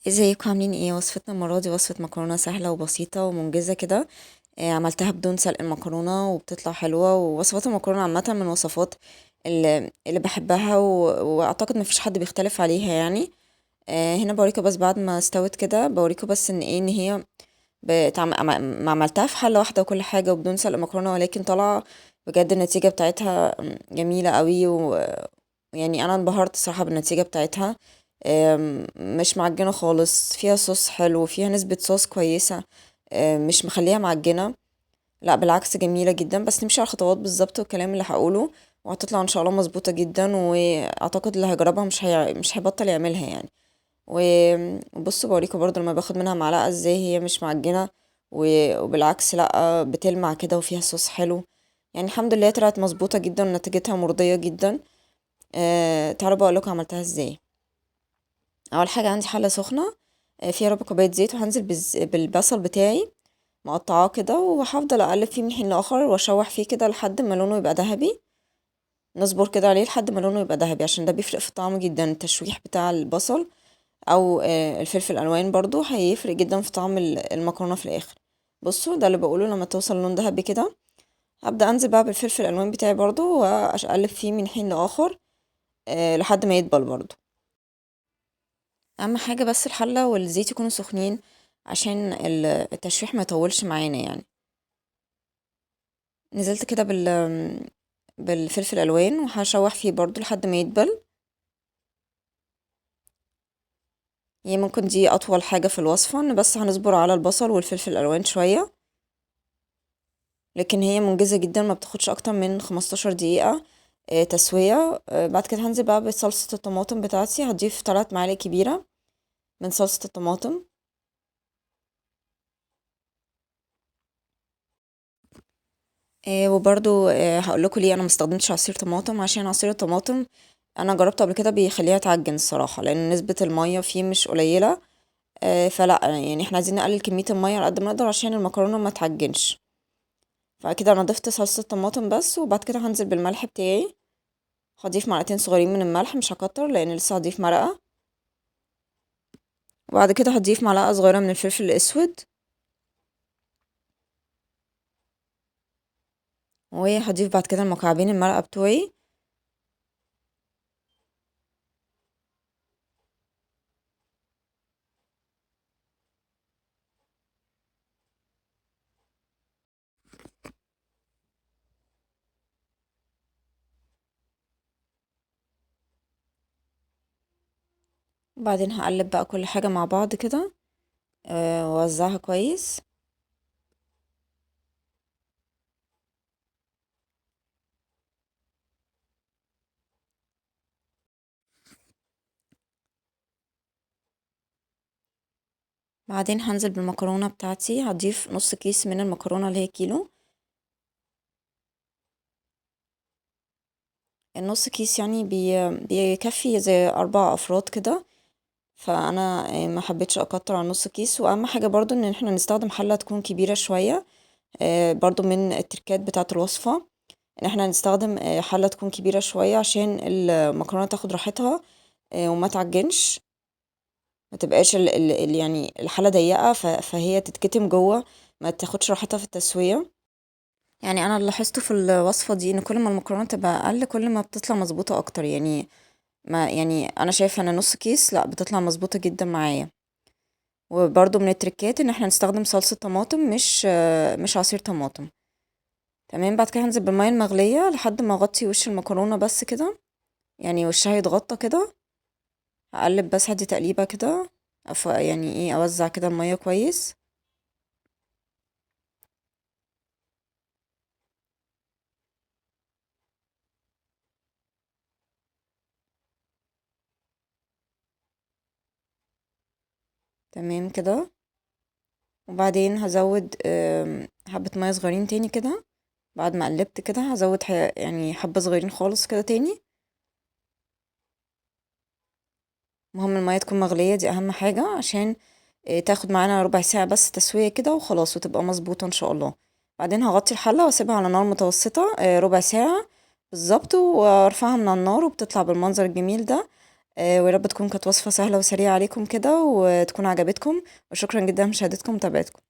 ازيكم عاملين ايه؟ وصفتنا المرة دي وصفة مكرونة سهلة وبسيطة ومنجزة كده. عملتها بدون سلق المكرونة وبتطلع حلوة. ووصفات المكرونة عامة من وصفات اللي بحبها واعتقد مفيش حد بيختلف عليها يعني. هنا بوريكم بس بعد ما استوت كده، بوريكم بس ان ايه، ان هي ما عملتها في حلة واحدة وكل حاجة وبدون سلق مكرونة، ولكن طالعة بجد النتيجة بتاعتها جميلة قوي. ويعني انا انبهرت الصراحة بالنتيجة بتاعتها. مش معجنة خالص، فيها صوص حلو، فيها نسبة صوص كويسة، مش مخليها معجنة، لا بالعكس جميلة جدا. بس نمشي على الخطوات بالظبط والكلام اللي هقوله وهتطلع ان شاء الله مظبوطة جدا، واعتقد اللي هيجربها مش هيبطل يعملها يعني. وبصوا بوريكم برضو لما باخد منها معلقة ازاي هي مش معجنة، وبالعكس لا بتلمع كده وفيها صوص حلو يعني. الحمد لله طلعت مظبوطة جدا ونتيجتها مرضية جدا. تعالوا بقى اقول لكم عملتها ازاي. اول حاجة عندي حلة سخنة، فيها ربع كوباية زيت، وهنزل بالبصل بتاعي مقطعاه كده، وهفضل اقلب فيه من حين لاخر واشوح فيه كده لحد ما لونه يبقى ذهبي. نصبر كده عليه لحد ما لونه يبقى ذهبي عشان ده بيفرق في الطعم جدا. التشويح بتاع البصل او، الفلفل الالوان برضو هيفرق جدا في طعم المكرونه في الاخر. بصوا ده اللي بقوله، لما توصل لون ذهبي كده هبدا انزل بقى بالفلفل الالوان بتاعي برضو واقلب فيه من حين لاخر، لحد ما يدبل برضو. اهم حاجه بس الحله والزيت يكونوا سخنين عشان التشويح ما يطولش معانا يعني. نزلت كده بالفلفل الالوان وهشوح فيه برضو لحد ما يدبل. هي ممكن دي اطول حاجه في الوصفه، ان بس هنصبر على البصل والفلفل الالوان شويه، لكن هي منجزه جدا، ما بتاخدش اكتر من 15 دقيقه، تسويه. بعد كده هنزل بقى بصلصه الطماطم بتاعتي، هضيف 3 معالق كبيره من صلصه الطماطم. وبرضو، هقول لكم ليه انا ما استخدمتش عصير طماطم، عشان عصير الطماطم انا جربته قبل كده بيخليها تعجن الصراحه، لان نسبه الميه فيه مش قليله. فلا احنا عايزين نقلل كميه الميه على قد ما نقدر عشان المكرونه ما تعجنش. فكده انا ضفت صلصه طماطم بس، وبعد كده هنزل بالملح بتاعي، هضيف معلقتين صغيرين من الملح، مش هكتر لان لسه هضيف مرقه. وبعد كده هضيف معلقه صغيره من الفلفل الاسود، وهضيف بعد كده المكعبين المرقه بتوعي. وبعدين هقلب بقى كل حاجة مع بعض كده، واوزعها كويس. بعدين هنزل بالمكرونة بتاعتي، هضيف نص كيس من المكرونة اللي هي كيلو. النص كيس بيكفي زي 4 أفراد كده، فأنا ما حبيتش أكتر عن نص كيس. وأهم حاجة برضو إن احنا نستخدم حلة تكون كبيرة شوية، برضو من التركات بتاعة الوصفة إن احنا نستخدم، حلة تكون كبيرة شوية عشان المكرونة تاخد راحتها، وما تعجنش، ما تبقاش الحلة ضيقة، فهي تتكتم جوه، ما تاخدش راحتها في التسوية. أنا اللي لاحظته في الوصفة دي إن كل ما المكرونة تبقى أقل كل ما بتطلع مظبوطة أكتر. أنا شايفة إن نص كيس لا بتطلع مظبوطة جدا معايا. وبرضو من التركات إن احنا نستخدم صلصة طماطم مش عصير طماطم. تمام. بعد كده هنزل بالمية المغلية لحد ما اغطي وش المكرونة بس كده، يعني وشها يتغطى كده. هقلب بس، هدي تقليبة كده، اوزع كده المية كويس. تمام كده. وبعدين هزود، حبة مية صغيرين تاني كده. بعد ما قلبت كده هزود حبة صغيرين خالص كده تاني. المهم المية تكون مغلية، دي أهم حاجة عشان، تاخد معانا ربع ساعة بس تسوية كده وخلاص، وتبقى مظبوطة إن شاء الله. بعدين هغطي الحلة واسيبها على نار متوسطة، ربع ساعة بالظبط، وارفعها من على النار، وبتطلع بالمنظر الجميل ده. ويا رب تكون كانت وصفة سهلة وسريعة عليكم كده وتكون عجبتكم، وشكرا جدا لمشاهدتكم ومتابعتكم.